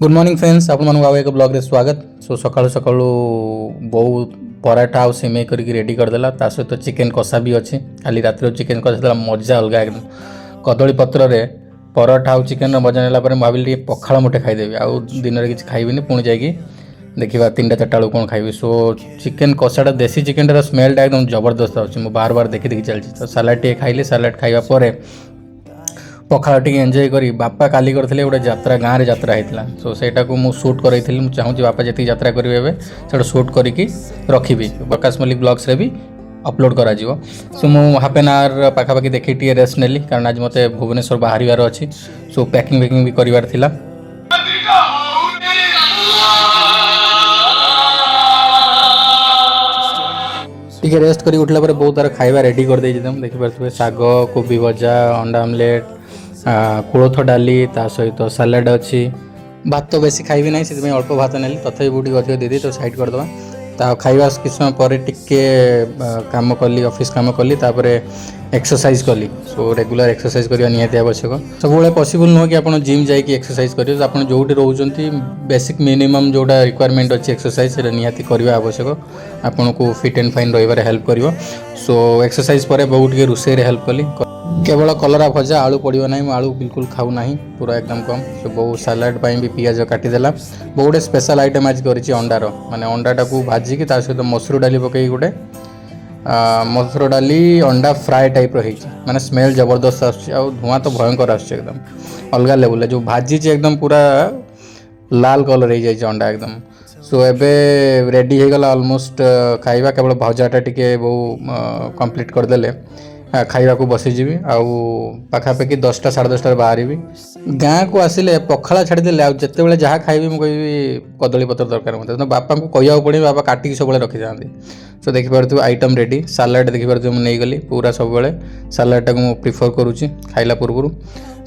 Good morning friends, ଆପଣମାନଙ୍କୁ ଆଉ ଏକ ବ୍ଲଗ୍ରେ ସ୍ୱାଗତ। ସୋ ସକାଳୁ ସକାଳୁ ବୋଉ ପରାଠା ଆଉ ସିମେଇ କରିକି ରେଡ଼ି କରିଦେଲା। ତା ସହିତ ଚିକେନ୍ କଷା ବି ଅଛି। କାଲି ରାତିରେ ଚିକେନ୍ କଷା ଥିଲା, ମଜା ଅଲଗା ଏକଦମ। କଦଳୀ ପତ୍ରରେ ପରଠା ଆଉ ଚିକେନ୍ର ମଜା ନେଲା ପରେ ମୁଁ ଭାବିଲି ଟିକେ ପଖାଳ ମୁଠେ ଖାଇଦେବି, ଆଉ ଦିନରେ କିଛି ଖାଇବିନି। ପୁଣି ଯାଇକି ଦେଖିବା 3ଟା 4ଟା ବେଳକୁ କ'ଣ ଖାଇବି। ସୋ ଚିକେନ୍ କଷାଟା, ଦେଶୀ ଚିକେନ୍ଟାର ସ୍ମେଲ୍ଟା ଏକଦମ ଜବରଦସ୍ତ ଆସୁଛି। ମୁଁ ବାର ବାର ଦେଖି ଦେଖି ଚାଲିଛି। ତ ସାଲାଡ଼ ଟିକେ ଖାଇଲି। ସାଲାଡ଼ ଖାଇବା ପରେ ପଖାଳ ଟିକେ ଏନ୍ଜୟ କରି, ବାପା କାଲି କରିଥିଲେ ଗୋଟେ ଯାତ୍ରା, ଗାଁରେ ଯାତ୍ରା ହେଇଥିଲା। ସୋ ସେଇଟାକୁ ମୁଁ ସୁଟ୍ କରାଇଥିଲି। ମୁଁ ଚାହୁଁଛି ବାପା ଯେତିକି ଯାତ୍ରା କରିବେ ଏବେ, ସେଇଟା ସୁଟ୍ କରିକି ରଖିବି। ପ୍ରକାଶ ମଲ୍ଲିକ ବ୍ଲଗ୍ସରେ ବି ଅପଲୋଡ଼ କରାଯିବ। ସୋ ମୁଁ ହାଫ୍ ଆନ୍ ଆୱାର ପାଖାପାଖି ଦେଖିକି ଟିକେ ରେଷ୍ଟ ନେଲି, କାରଣ ଆଜି ମୋତେ ଭୁବନେଶ୍ୱର ବାହାରିବାର ଅଛି। ସୋ ପ୍ୟାକିଂ ଫ୍ୟାକିଂ ବି କରିବାର ଥିଲା। ଟିକେ ରେଷ୍ଟ କରି ଉଠିଲା ପରେ ବୋଉ ତାର ଖାଇବା ରେଡ଼ି କରିଦେଇଛି। ତମେ ଦେଖିପାରୁଥିବେ, ଶାଗ, କୋବି ଭଜା, ଅଣ୍ଡା ଆମଲେଟ୍, କୋଳଥ ଡାଲି, ତା ସହିତ ସାଲାଡ଼ ଅଛି। ଭାତ ବେଶୀ ଖାଇବି ନାହିଁ, ସେଥିପାଇଁ ଅଳ୍ପ ଭାତ ନେଲି। ତଥାପି ବୋଉ ଟିକେ ଅଧିକ ଦେଇଦେଇ ତ ସାଇଡ଼୍ କରିଦେବା। ତା ଖାଇବା କିଛି ସମୟ ପରେ ଟିକେ କାମ କଲି, ଅଫିସ୍ କାମ କଲି, ତାପରେ ଏକ୍ସରସାଇଜ୍ କଲି। ସୋ ରେଗୁଲାର ଏକ୍ସରସାଇଜ୍ କରିବା ନିହାତି ଆବଶ୍ୟକ। ସବୁବେଳେ ପସିବଲ୍ ନୁହେଁ କି ଆପଣ ଜିମ୍ ଯାଇକି ଏକ୍ସରସାଇଜ୍ କରିବେ। ଆପଣ ଯେଉଁଠି ରହୁଛନ୍ତି, ବେସିକ୍ ମିନିମମ୍ ଯେଉଁଟା ରିକ୍ୱାରମେଣ୍ଟ ଅଛି ଏକ୍ସରସାଇଜ୍, ସେଇଟା ନିହାତି କରିବା ଆବଶ୍ୟକ। ଆପଣଙ୍କୁ ଫିଟ୍ ଆଣ୍ଡ ଫାଇନ୍ ରହିବାରେ ହେଲ୍ପ କରିବ। ସୋ ଏକ୍ସରସାଇଜ୍ ପରେ ବୋଉ ଟିକେ ରୋଷେଇରେ ହେଲ୍ପ କଲି। କେବଳ କଲରା ଭଜା, ଆଳୁ ପଡ଼ିବ ନାହିଁ। ମୁଁ ଆଳୁ ବିଲକୁଲ ଖାଉ ନାହିଁ, ପୁରା ଏକଦମ କମ୍। ସୋ ବୋଉ ସାଲାଡ଼ ପାଇଁ ବି ପିଆଜ କାଟିଦେଲା। ବୋଉ ଗୋଟେ ସ୍ପେଶାଲ୍ ଆଇଟମ୍ ଆଜି କରିଛି ଅଣ୍ଡାର, ମାନେ ଅଣ୍ଡାଟାକୁ ଭାଜିକି ତା ସହିତ ମସୁର ଡାଲି ପକାଇକି ଗୋଟେ ମସୁର ଡାଲି ଅଣ୍ଡା ଫ୍ରାଏ ଟାଇପ୍ର ହେଇଛି। ମାନେ ସ୍ମେଲ୍ ଜବରଦସ୍ତ ଆସୁଛି ଆଉ ଧୂଆଁ ତ ଭୟଙ୍କର ଆସୁଛି, ଏକଦମ ଅଲଗା ଲେଭେଲରେ। ଯେଉଁ ଭାଜିଛି, ଏକଦମ ପୁରା ଲାଲ କଲର୍ ହେଇଯାଇଛି ଅଣ୍ଡା ଏକଦମ। ସୋ ଏବେ ରେଡ଼ି ହେଇଗଲା ଅଲମୋଷ୍ଟ ଖାଇବା। କେବଳ ଭଜାଟା ଟିକେ ବୋଉ କମ୍ପ୍ଲିଟ୍ କରିଦେଲେ ଖାଇବାକୁ ବସିଯିବି ଆଉ ପାଖାପାଖି 10ଟା 10:30ରେ ବାହାରିବି। ଗାଁକୁ ଆସିଲେ ପଖାଳ ଛାଡ଼ିଦେଲେ ଆଉ ଯେତେବେଳେ ଯାହା ଖାଇବି, ମୁଁ କହିବି କଦଳୀ ପତ୍ର ଦରକାର ମୋତେ। ତ ବାପାଙ୍କୁ କହିବାକୁ ପଡ଼ିବ, ବାପା କାଟିକି ସବୁବେଳେ ରଖିଥାନ୍ତି। ସୋ ଦେଖିପାରୁଥିବେ, ଆଇଟମ୍ ରେଡ଼ି। ସାଲାଡ଼ ଦେଖିପାରୁଥିବେ, ମୁଁ ନେଇଗଲି ପୁରା। ସବୁବେଳେ ସାଲାଡ଼ଟାକୁ ମୁଁ ପ୍ରିଫର୍ କରୁଛି ଖାଇଲା ପୂର୍ବରୁ।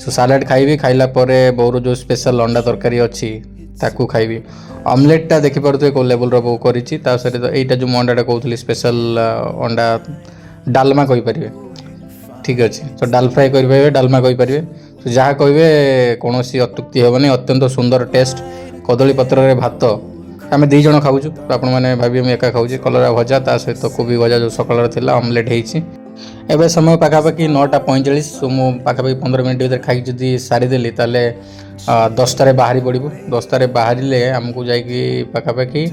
ସୋ ସାଲାଡ଼ ଖାଇବି, ଖାଇଲା ପରେ ବୋଉର ଯେଉଁ ସ୍ପେଶାଲ୍ ଅଣ୍ଡା ତରକାରୀ ଅଛି, ତାକୁ ଖାଇବି। ଅମଲେଟ୍ଟା ଦେଖିପାରୁଥିବେ କେଉଁ ଲେଭେଲ୍ର ବୋଉ କରିଛି। ତା ସହିତ ଏଇଟା ଯେଉଁ ମୁଁ ଅଣ୍ଡାଟା କହୁଥିଲି, ସ୍ପେଶାଲ୍ ଅଣ୍ଡା ଡାଲମା କହିପାରିବେ, ଠିକ୍ ଅଛି। ତ ଡାଲ ଫ୍ରାଏ କରିପାରିବେ, ଡାଲମା କହିପାରିବେ, ତ ଯାହା କହିବେ କୌଣସି ଅତ୍ୟୁକ୍ତି ହେବନି। ଅତ୍ୟନ୍ତ ସୁନ୍ଦର ଟେଷ୍ଟ। କଦଳୀ ପତ୍ରରେ ଭାତ ଆମେ 2 ଜଣ ଖାଉଛୁ, ତ ଆପଣମାନେ ଭାବିବେ ମୁଁ ଏକା ଖାଉଛି। କଲରା ଭଜା, ତା ସହିତ କୋବି ଭଜା ଯେଉଁ ସକାଳର ଥିଲା, ଅମଲେଟ୍ ହେଇଛି। ଏବେ ସମୟ ପାଖାପାଖି 9ଟା 45। ସୋ ମୁଁ ପାଖାପାଖି 15 ମିନିଟ୍ ଭିତରେ ଖାଇକି ଯଦି ସାରିଦେଲି, ତାହେଲେ 10ଟାରେ ବାହାରି ପଡ଼ିବୁ। 10ଟାରେ ବାହାରିଲେ ଆମକୁ ଯାଇକି ପାଖାପାଖି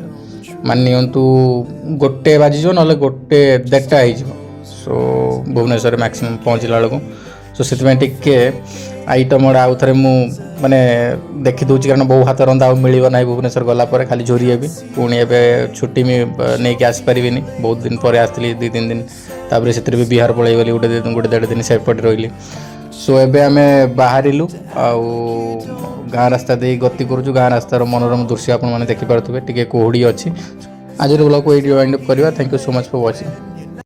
ମାନି ନିଅନ୍ତୁ 1 ବାଜିଯିବ, ନହେଲେ 1 ଦେଢ଼ଟା ହେଇଯିବ। ସୋ ଭୁବନେଶ୍ୱରରେ ମ୍ୟାକ୍ସିମମ୍ ପହଞ୍ଚିଲା ବେଳକୁ। ସୋ ସେଥିପାଇଁ ଟିକେ ଆଇଟମ୍ ଗୁଡ଼ା ଆଉ ଥରେ ମୁଁ ମାନେ ଦେଖିଦେଉଛି, କାରଣ ବୋଉ ହାତ ରନ୍ଧା ଆଉ ମିଳିବ ନାହିଁ। ଭୁବନେଶ୍ୱର ଗଲା ପରେ ଖାଲି ଝୁରି ହେବି। ପୁଣି ଏବେ ଛୁଟି ବି ନେଇକି ଆସିପାରିବିନି। ବହୁତ ଦିନ ପରେ ଆସିଥିଲି, 2-3 ଦିନ। ତାପରେ ସେଥିରେ ବି ବିହାର ପଳେଇଗଲି, ଗୋଟେ ଦେଢ଼ ଦିନ ସେପଟେ ରହିଲି। ସୋ ଏବେ ଆମେ ବାହାରିଲୁ ଆଉ ଗାଁ ରାସ୍ତା ଦେଇ ଗତି କରୁଛୁ। ଗାଁ ରାସ୍ତାର ମନୋରମ ଦୃଶ୍ୟ ଆପଣମାନେ ଦେଖିପାରୁଥିବେ। ଟିକେ କୁହୁଡ଼ି ଅଛି। ଆଜିର ବ୍ଲଗ୍କୁ ଏଇଠି ୱାଇଣ୍ଡ ଅପ୍ କରିବା। Thank you so much for watching.